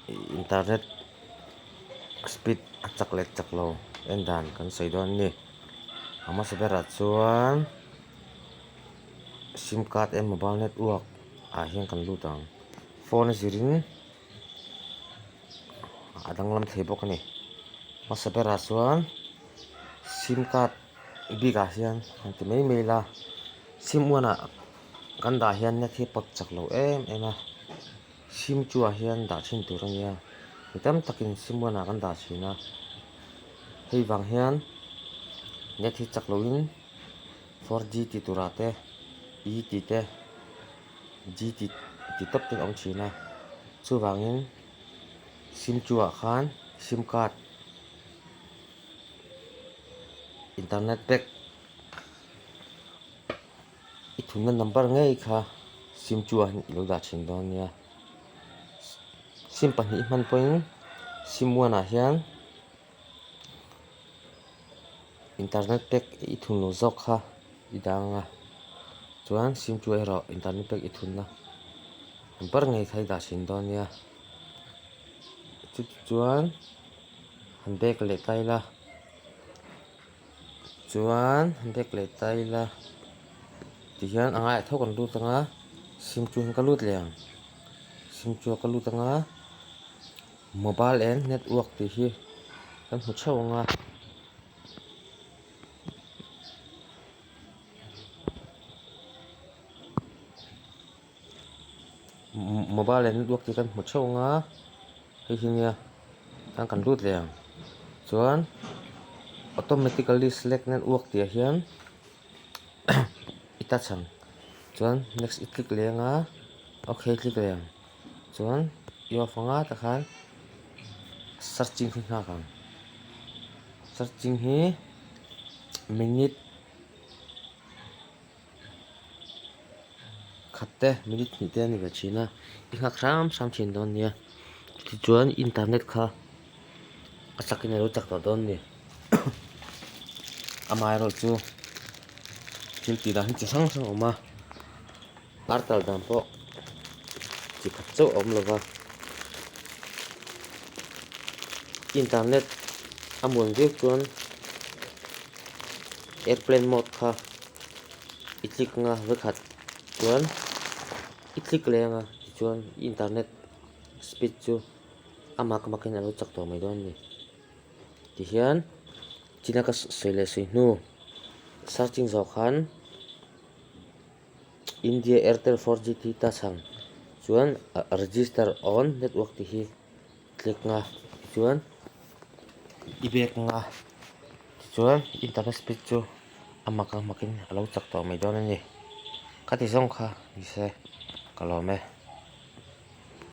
Internet speed a chak leh chak lo en dan kan sawi dawn a ni. A hmasa berah chuan sim card and mobile network ah hian kan lut ang. Phone a zirin a danglam thei bawk a ni. Hmasa berah chuan sim card bikah hian han ti mai mai ila sim one ah kan dah hian net hi pawt chak lo em em a. Sim chu ah hian dah thin tur a nia mi tam takin sim one ah kan dah thin a hei vang hian net hi chak loin 4G tih turah te E tih te G tih tih tawp te a awm thin a chuvangin sim chu ah khan sim card internet pack. I thunna number ngei kha sim chu ah hian i lo dah thin dawn nia. Sim pahnih hman pawhin sim one ah hian internet pack i thun lo zawk kha i dah ang a, chuan sim two erawh internet pack i thunna number ngei kha i dah thin dawn nia. Chutichuan han back leh ta ila. Chuan back leh ta ila tihian a ngaiah tho kan lut anga sim chu ka lut leh ang sim chu ka lut anga mobile and network tih hi kan hmu theuh anga. Mobile and network tih kan hmu theuh anga hei hi nia chuan kan lut leh ang chuan automatically select network tih ah hian i touch ang chuan next i click leh anga okay click leh ang chuan i off anga takhan searching hi nghak ang searching hi minute. Khat te minute hnih te a ni ve thin a i nghak hram hram thin dawn nia tichuan internet kha a chak in alo chak tawh dawn a ni amaherawhchu thil tih dan hi chi hrang hrang a awm a artal dan pawh chi khat chauh a awm lo va internet a muan viau chuan airplane mode kha. I click anga vekhat chuan i click leh anga tichuan internet speed chu a mak mak in a lo chak tawh mai dawn a ni tihian china ka sawi leh sawi hnu searching zawh khan India Airtel 4G tih touch ang chuan register on network tih hi click anga tichuan i bag anga tichuan internet speed chu. A mak a makin a lo chak tawh mai dawn a ni. Ka ti zawng kha ni se ka lawm e.